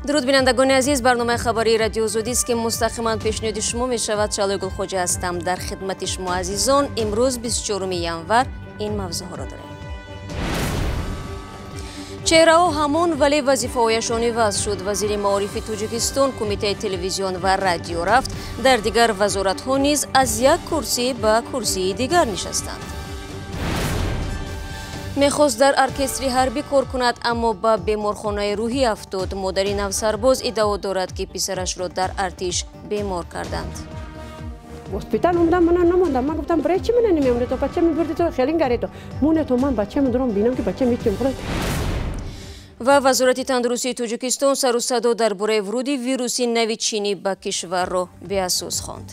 Дуруд, бинандагони азиз, барномаи хабарии Радио Озодист, ки мустақиман пешниҳоди шумо мешавад. Шалои Гулхоҷа ҳастам дар хидмати шумо азизон. Имрӯз 24 январ ин мавзӯъҳоро дорем. Чеҳраҳо ҳамон, вале вазифаҳояшон иваз шуд. Вазири маорифи Тоҷикистон кумитаи телевизион ва радио рафт. Дар дигар вазоратҳо низ аз як курсӣ ба курсии дигар нишастанд. Мехост дар оркестри ҳарбӣ кор кунад, аммо ба беморхонаи рӯҳӣ афтод. Модари навсарбоз иддао дорад, ки писарашро дар артиш бемор карданд. Госпитал омадам, мана намондам. Ман гуфтам, барои чӣ мана намемонед? То бача мебурди, то хеле гарето. Моне то ман бача медорам, бинам, ки бача мечем хӯрад. Ва Вазорати тандурустии Тоҷикистон сару садо дар бораи вуруди вируси нави чинӣ ба кишварро беасос хонд.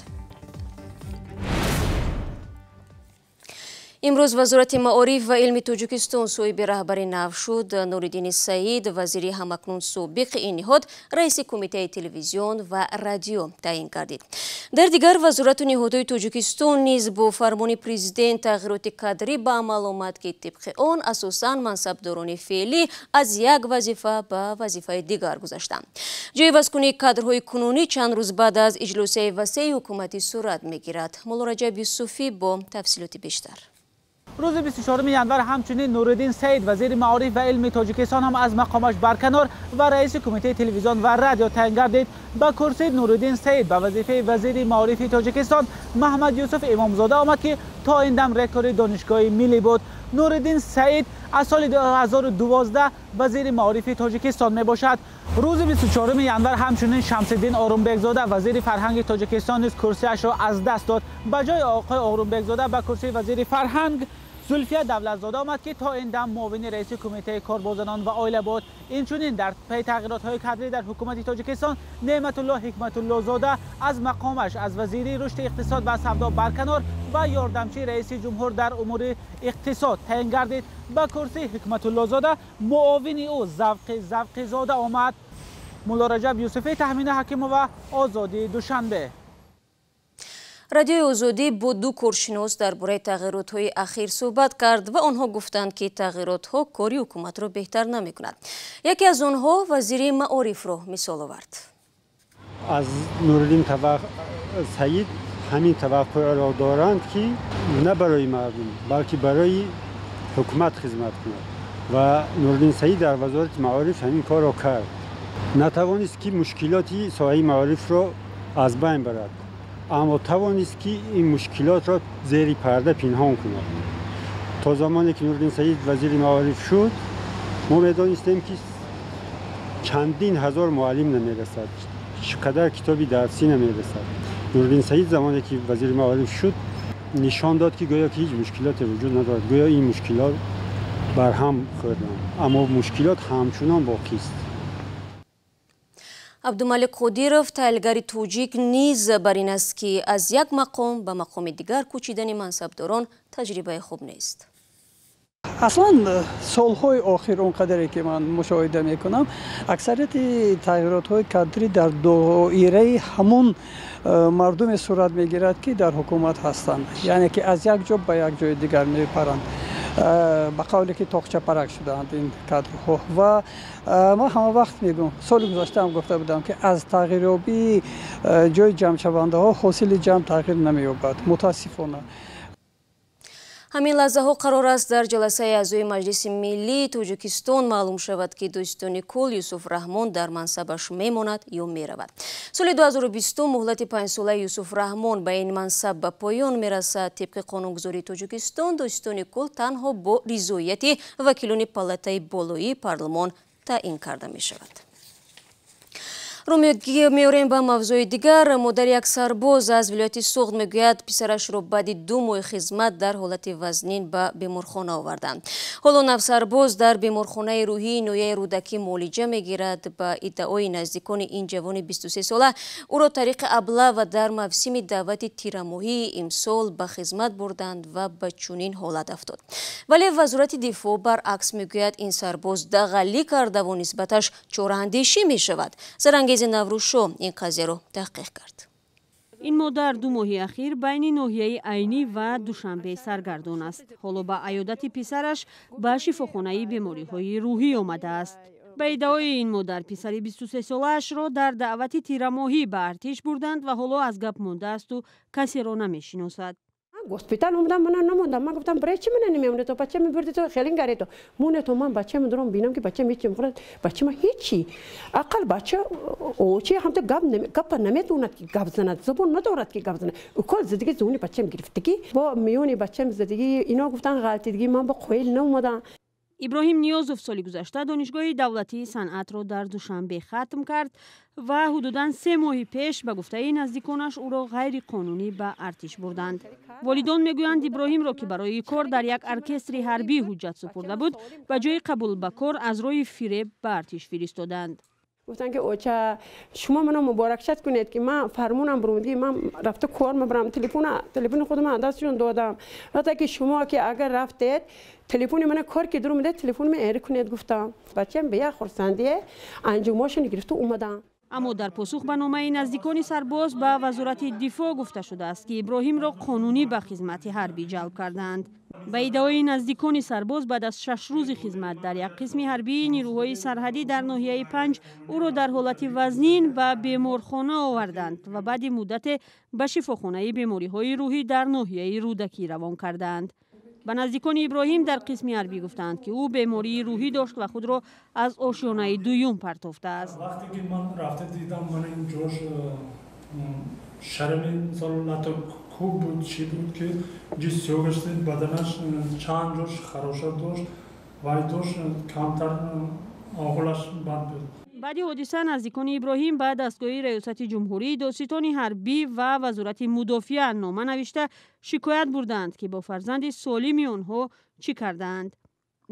Имрӯз Вазорати маориф ва илми Тоҷикистон соҳиби раҳбари нав шуд. Нуриддини Саид, вазири ҳамакнун собиқи ин ниҳод, раиси кумитаи телевизион ва радио таъин гардид. Дар дигар вазорату ниҳодҳои Тоҷикистон низ бо фармони президент тағйироти кадрӣ ба амал омад, ки тибқи он асосан мансабдорони феълӣ аз як вазифа ба вазифаи дигар гузаштанд. Ҷойвазкунии кадрҳои кунунӣ чанд рӯз баъд аз иҷлосияи васеи ҳукуматӣ сурат мегирад. Муллораҷаб Юсуфӣ бо тафсилоти бештар. Рӯзи 24 январ ҳамчунин Нуриддин Саид, вазири маориф ва илми Тоҷикистон, ҳам аз мақомаш барканор ва раиси кумитаи телевизион ва радио таъин гардид. Ба курсии Нуриддин Саид ба вазифаи вазири маорифи Тоҷикистон Маҳмад Юсуф Имомзода омад, ки то ин дам ректори Донишгоҳи миллӣ буд. Нуриддин Саид аз соли 2012 вазири маорифи Тоҷикистон мебошад. Рӯзи 24 январ ҳамчунин Шамсиддин Орумбекзода, вазири фарҳанги Тоҷикистон, низ курсиашро аз даст дод. Ба ҷои оқои Орумбекзода ба курсии вазири фарҳанг Зулфия Давлатзода омад, ки то ин дам муовини раиси кумитаи кор бо занон ва оила буд. Инчунин дар пай тағйиротҳои кадрӣ дар ҳукумати Тоҷикистон Неъматулло Ҳикматуллозода аз мақомаш аз вазири рушди иқтисод ва савдо барканор ва ёрдамчии раиси ҷумҳур дар умури иқтисод таъин гардид. Ба курсии Ҳикматуллозода муовини ӯ Завқи Завқизода омад. Муллораҷаб Юсуфӣ, Таҳмина Ҳакимова, Озодӣ, Душанбе. Радиои Озодӣ бо ду коршинос дар бораи тағйиротҳои ахир суҳбат кард ва онҳо гуфтанд, ки тағйиротҳо кори ҳукуматро беҳтар намекунад. Яке аз онҳо вазири маорифро мисол овард. Аз Нуриддин Саид ҳамин таваққуъро доранд, ки на барои мардум, балки барои ҳукумат хизмат кунад, ва Нуриддин Саид дар вазорати маориф ҳамин корро кард. Натавонист, ки мушкилоти соҳаи маорифро аз байн барад, аммо тавонист, ки ин мушкилотро зери парда пинҳон кунад. То замоне ки Нуриддин Саид вазири маориф шуд, мо медонистем, ки чандин ҳазор муаллим намерасад, чӣ қадар китоби дарсӣ намерасад. Нуриддин Саид замоне ки вазири маориф шуд, нишон дод, ки гӯё ки ҳеҷ мушкилоте вуҷуд надорад, гӯё ин мушкилот барҳам хӯрданд, аммо мушкилот ҳамчунон боқист. Абдумалик Қодиров, таҳлилгари тоҷик, низ бар ин аст, ки аз як мақом ба мақоми дигар кӯчидани мансабдорон таҷрибаи хуб нест. Аслан солҳои охир, он қадаре ки ман мушоҳида мекунам, аксарияти тағйиротҳои кадрӣ дар доираи ҳамон мардуме сурат мегирад, ки дар ҳукумат ҳастанд, яъне ки аз як ҷо ба як ҷои дигар мепаранд, ба қавле ки тоқчапарак шудаанд ин кадрҳо. Ва ман ҳама вақт мегӯям, соли гузаштаам гуфта будам, ки аз тағйирёбии ҷои ҷамъшавандаҳо ҳосили ҷамъ тағйир намеёбад, мутаассифона. Ҳамин лаҳзаҳо қарор аст дар ҷаласаи аъзои Маҷлиси миллии Тоҷикистон маълум шавад, ки дӯстони кул Юсуф Раҳмон дар мансабаш мемонад ё меравад. Соли 2020 муҳлати панҷсолаи Юсуф Раҳмон ба ин мансаб ба поён мерасад. Тибқи қонунгузории Тоҷикистон, дӯстони кул танҳо бо ризояти вакилони палатаи болоии парлумон таъин карда мешавад. Рӯ меорем ба мавзӯи дигар. Модари як сарбоз аз вилояти Суғд мегӯяд, писарашро баъди 2 моҳи хизмат дар ҳолати вазнин ба беморхона оварданд. Ҳоло навсарбоз дар беморхонаи рӯҳии ноҳияи Рӯдакӣ муолиҷа мегирад. Ба иддаои наздикони ин ҷавони 23сола, ӯро тариқи аблава дар мавсими даъвати тирамоҳии имсол ба хизмат бурданд ва ба чунин ҳолат афтод. Вале Вазорати дифоъ баръакс мегӯяд, ин сарбоз дағалӣ кардаву нисбаташ чораандешӣ мешавад. Зарангези Наврӯзшо ин қазияро таҳқиқ кард. Ин модар 2 моҳи ахир байни ноҳияи Айнӣ ва Душанбе саргардон аст. Ҳоло ба аёдати писараш ба шифохонаи бемориҳои рӯҳӣ омадааст. Ба иддаои ин модар, писари 23-солаашро дар даъвати тирамоҳӣ ба артиш бурданд ва ҳоло аз гап мондаасту касеро намешиносад. Госпитал омадам, мана намондам. Ман гуфтам, барои чӣ мана намемонед? То бача мебурди, то хелин гаред. То моне то ман бача медорам, бинам ки бачам ҳеҷ мехӯрад, бача ма ҳеҷи. Ақал бача очи ҳамта гап гапа наметавонад ки гап занад, забон надорад ки гап занад. Укол задиги зуни бачам гирифтагӣ. Бо миёни бачам задиги ино гуфтан ғалтидагӣ, ман ба қоил наомадам. Иброҳим Ниёзов соли гузашта Донишгоҳи давлатии санъатро дар Душанбе хатм кард ва ҳудудан 3 моҳи пеш, ба гуфтаи наздиконаш, ӯро ғайриқонунӣ ба артиш бурданд. Волидон мегӯянд, Иброҳимро, ки барои кор дар як оркестри ҳарбӣ ҳуҷҷат супурда буд, ба ҷои қабул ба кор аз роҳи фиреб ба артиш фиристоданд. Гуфтанд ки оча, шумо мано муборакшат кунед ки ман фармонам бурумдӣ, ман рафта кор мебарам, телефони худам аз дастшон додам. Вақте ки шумо ки агар рафтед, телефони мана кор ки дур омада, телефони ман эри кунед гуфтам. Бачам ба як хурсандие анҷумошон гирифта омадам. Аммо дар посух ба номаи наздикони сарбоз ба Вазорати дифоъ гуфта шудааст, ки Иброҳимро қонунӣ ба хизмати ҳарбӣ ҷалб кардаанд. Ба иддаои наздикони сарбоз, баъд аз 6 рӯзи хизмат дар як қисми ҳарбии нирӯҳои сарҳадӣ дар ноҳияи Панҷ, ӯро дар ҳолати вазнин ба беморхона оварданд ва баъди муддате ба шифохонаи бемориҳои рӯҳӣ дар ноҳияи Рӯдакӣ равон кардаанд. Ба наздикони Иброҳим дар қисми ҳарбӣ гуфтаанд, ки ӯ бемории рӯҳӣ дошт ва худро аз ошёнаи дуюм партофтааст. Вақте ки ман рафта дидам, ман ин ҷош шарами мисол лато кӯб буд, чӣ буд ки ҷи сиёҳ гашта, баданаш чанд ҷош хароша дошт, вай дошт, камтар оғулаш бад буд. Баъди ҳодиса наздикони Иброҳим ба дастгоҳи Раёсати ҷумҳурӣ, додситони ҳарбӣ ва Вазорати мудофиа нома навишта шикоят бурданд, ки бо фарзанди солими онҳо чӣ кардаанд.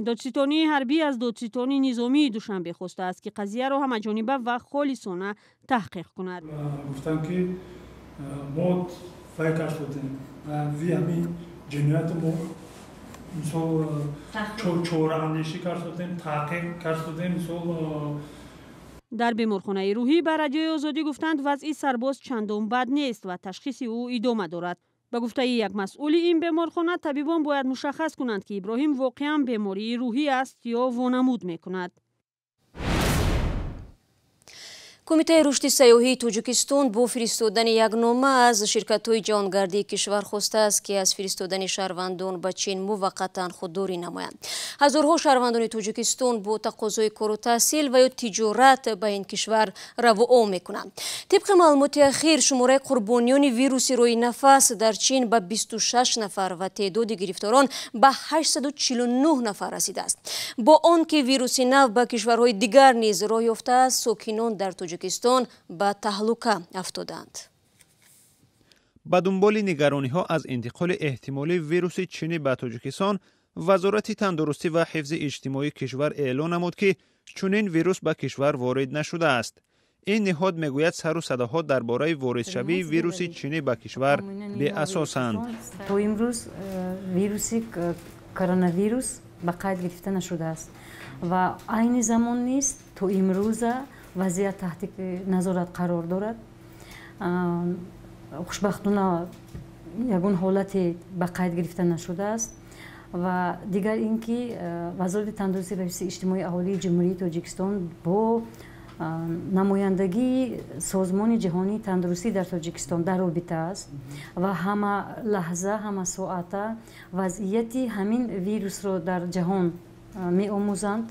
Додситонии ҳарбӣ аз додситони низомии Душанбе хостааст, ки қазияро ҳамаҷониба ва холисона таҳқиқ кунад. Гуфтанд ки мо вай кашф додем, ви ҳамин ҷинояту мо мисол чораандешӣ кашф додем, таҳқиқ кашф додем мисол. Дар беморхонаи рӯҳӣ ба Радиои Озодӣ гуфтанд, вазъи сарбоз чандон бад нест ва ташхиси ӯ идома дорад. Ба гуфтаи як масъули ин беморхона, табибон бояд мушаххас кунанд, ки Иброҳим воқеан бемории рӯҳӣ аст ё вонамуд мекунад. Кумитаи рушди сайёҳии Тоҷикистон бо фиристодани як нома аз ширкатҳои ҷаҳонгардии кишвар хостааст, ки аз фиристодани шаҳрвандон ба Чин муваққатан худдорӣ намоянд. Ҳазорҳо шаҳрвандони Тоҷикистон бо тақозои кору таҳсил ва ё тиҷорат ба ин кишвар равуо мекунанд. Тибқи маълумоти ахир, шумораи қурбониёни вируси роҳи нафас дар Чин ба 26 нафар ва теъдоди гирифторон ба 849 нафар расидааст. Бо он ки вируси нав ба кишварҳои дигар низ роҳ ёфтааст, сокинон дар Тоҷикистон ба таҳлука афтоданд. Ба дунболи нигарониҳо аз интиқоли эҳтимолии вируси чинӣ ба Тоҷикистон, Вазорати тандурустӣ ва ҳифзи иҷтимоии кишвар эълон намуд, ки чунин вирус ба кишвар ворид нашудааст. Ин ниҳод мегӯяд, сару садоҳо дар бораи воридшавии вируси чинӣ ба кишвар беасосанд. То имрӯз вируси коронавирус ба қайд гирифта нашудааст ва айни замон низ то имрӯза вазъият таҳти назорат қарор дорад. Хушбахтона, ягон ҳолате ба қайд гирифта нашудааст. Ва дигар ин ки Вазорати тандурустӣ ва ҳифзи иҷтимоии аҳолии Ҷумҳурии Тоҷикистон бо намояндагии Созмони ҷаҳонии тандурустӣ дар Тоҷикистон дар робита аст ва ҳама лаҳза, ҳама соата вазъияти ҳамин вирусро дар ҷаҳон меомӯзанд.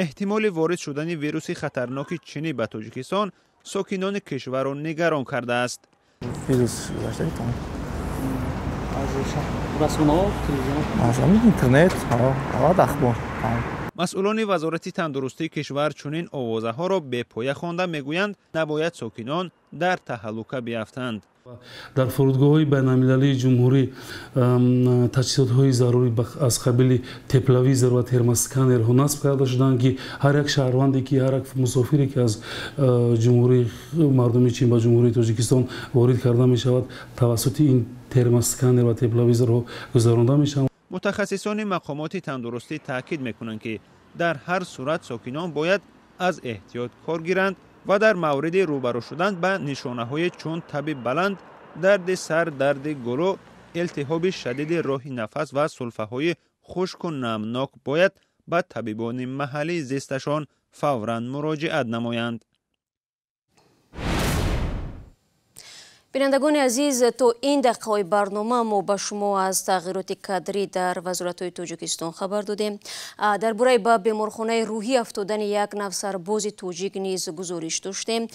Эҳтимоли ворид шудани вируси хатарноки чинӣ ба Тоҷикистон сокинони кишварро нигарон кардааст. Вирус аз интернет, ахбор. Масъулони Вазорати тандурустии кишвар чунин овозаҳоро бепоя хонда, мегӯянд, набояд сокинон дар таҳаллука биафтанд. Дар фурудгоҳҳои байналмилалии ҷумҳурӣ таҷҳизотҳои зарурӣ аз қабили тепловизор ва термосканерҳо насб карда шуданд, ки ҳар як шаҳрванде ки, ҳар як мусофире ки аз Ҷумҳурии Мардумии Чин ба Ҷумҳурии Тоҷикистон ворид карда мешавад, тавассути ин термосканер ва тепловизорҳо гузаронда мешаванд. Мутахассисони мақомоти тандурустӣ таъкид мекунанд, ки дар ҳар сурат сокинон бояд аз эҳтиёт кор гиранд ва дар мавриди рӯбарӯ шудан ба нишонаҳои чун таби баланд, дарди сар, дарди гулӯ, илтиҳоби шадиди роҳи нафас ва сулфаҳои хушку намнок бояд ба табибони маҳаллии зисташон фавран муроҷиат намоянд. Бинандагони азиз, то ин дақиқаҳои барнома мо ба шумо аз тағйироти кадрӣ дар вазоратҳои Тоҷикистон хабар додем. Дар бораи ба беморхонаи рӯҳӣ афтодани як нав сарбози тоҷик низ гузориш доштем.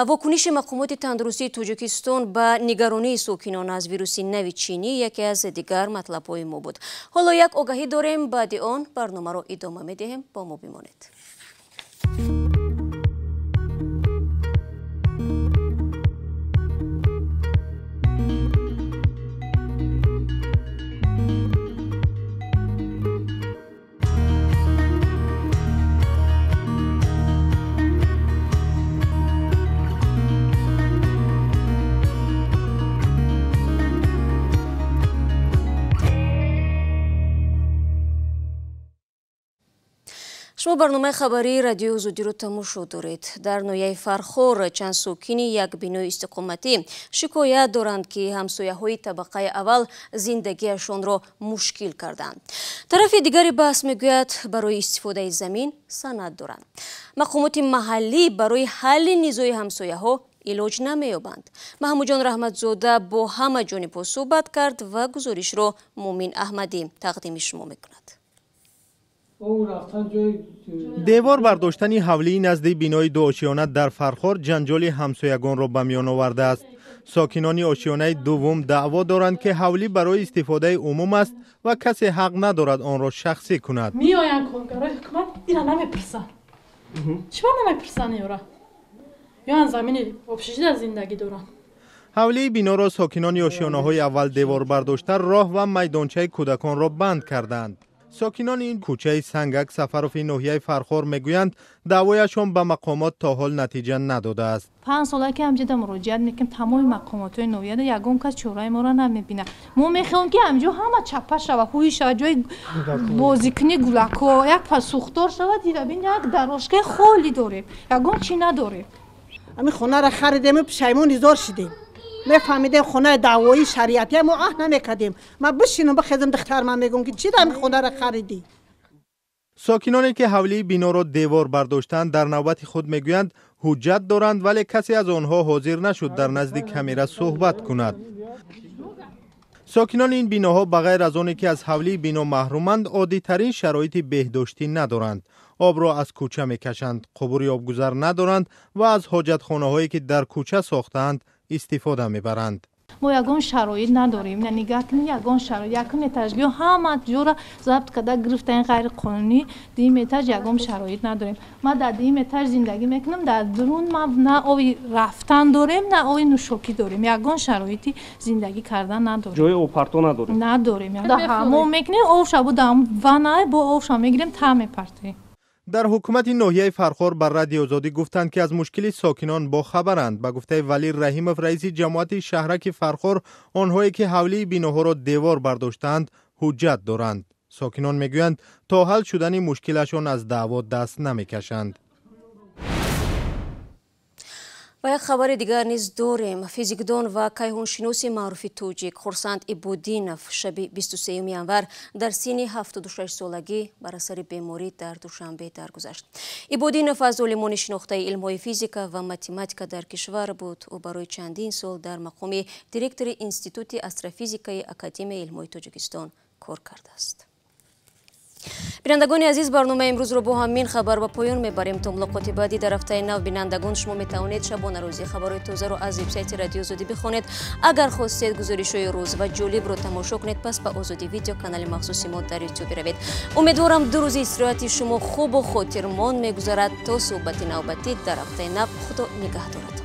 Вокуниши мақомоти тандурустии Тоҷикистон ба нигаронии сокинон аз вируси нави чинӣ яке аз дигар матлабҳои мо буд. Ҳоло як огаҳӣ дорем, баъди он барномаро идома медиҳем. Бо мо бимонед. Шумо барномаи хабарии радиои Озодиро тамошо доред. Дар ноҳияи Фархор чанд сокини як бинои истиқоматӣ шикоят доранд, ки ҳамсояҳои табақаи аввал зиндагиашонро мушкил карданд. Тарафи дигари баҳс мегӯяд, барои истифодаи замин санад доранд. Мақомоти маҳаллӣ барои ҳалли низои ҳамсояҳо илоҷ намеёбанд. Маҳмудҷон Раҳматзода бо ҳама ҷонибҳо суҳбат кард ва гузоришро Мумин Аҳмадӣ тақдими шумо мекунад. Девор бардоштани ҳавлии назди бинои дуошиёна дар Фархор ҷанҷоли ҳамсоягонро ба миён овардааст. Сокинони ошиёнаи дуввум даъво доранд, ки ҳавлӣ барои истифодаи умум аст ва касе ҳақ надорад онро шахсӣ кунад. Меоянд коргарои ҳукумат, ира намепурсанд. Чиба намепурсанд ёра? Ёан замини общежития зиндагӣ доранд. Ҳавлии биноро сокинони ошиёнаҳои аввал девор бардошта, роҳ ва майдончаи кӯдаконро банд карданд. Сокинони ин кӯчаи Сангак Сафарофи ноҳияи Фархор мегӯянд, даъвояшон ба мақомот то ҳол натиҷа надодааст. 5 сола ки ҳамҷода муроҷиат мекунем, тамоми мақомотҳои ноҳияда ягон кас чораи моро намебинад. Мо мехоҳем, ки ҳамҷо ҳама чапа шава, ҳуй шава, ҷои бозикунӣ гулакҳо, як сӯхтор шава, дидабин як дарошкаи холӣ дорем, ягон чӣ надорем. Ҳамин хонаро харидему пушаймон изор шидем. Мефаҳмидем хонаи даъвоии шариатия мо аҳд намекардем. Ман бишинам бихезам, духтар ман мегӯм, ки чӣ дар хонаро харидӣ? Сокиноне ки ҳавлии биноро девор бардоштанд, дар навбати худ мегӯянд, ҳуҷҷат доранд, вале касе аз онҳо ҳозир нашуд дар назди камера суҳбат кунад. Сокинони ин биноҳо ба ғайр аз оне ки аз ҳавлии бино маҳруманд, оддитарин шароити беҳдоштӣ надоранд. Обро аз кӯча мекашанд, қубури обгузар надоранд ва аз ҳоҷатхонаҳое ки дар кӯча сохтаанд истифода мебаранд. Мо ягон шароит надорем, нигаҳ кунед, ягон шароит, якум этаж биё, ҳама ҷора забт карда гирифтаин ғайриқонунӣ, дуюм этаж ягон шароит надорем. Ман дар дуюм этаж зиндагӣ мекунам, дар дурун ма на оби рафтан дорем, на оби нӯшокӣ дорем, ягон шароити зиндагӣ кардан надорем. Ҷои обпарто надорем? Надорем. Мо мекунем обша бо ванна, бо обша мегирем, та мепартоем. Дар ҳукумати ноҳияи Фархор ба радиои Озодӣ гуфтанд, ки аз мушкили сокинон бохабаранд. Ба гуфтаи Валир Раҳимов, раиси ҷамоати шаҳраки Фархор, онҳое ки ҳавлии биноҳоро девор бардоштаанд, ҳуҷҷат доранд. Сокинон мегӯянд, то ҳал шудани мушкилашон аз даъво даст намекашанд. Ва як хабари дигар низ дорем. Физикдон ва кайҳоншиноси маъруфи тоҷик Хурсанд Ибодинов шаби 23 январ дар синни 76 солагӣ бар асари беморӣ дар Душанбе даргузашт. Ибодинов аз олимони шинохтаи илмҳои физика ва математика дар кишвар буд. Ӯ барои чандин сол дар мақоми директори Институти астрофизикаи Академияи илмҳои Тоҷикистон кор кардааст. Бинандагони азиз, барномаи имрӯзро бо ҳамин хабар ба поён мебарем. То мулоқоти баъдӣ дар ҳафтаи нав, бинандагон, шумо метавонед шабонарӯзӣ хабарҳои тозаро аз вебсайти Радиои Озодӣ бихонед. Агар хостед гузоришҳои рӯз ва ҷолибро тамошо кунед, пас ба Озодӣ видео канали махсуси мо дар ютуб биравед. Умедворам 2 рӯзи истироҳати шумо хубу хотирмон мегузарад. То суҳбати навбатӣ дар ҳафтаи нав, Худо нигаҳдорад.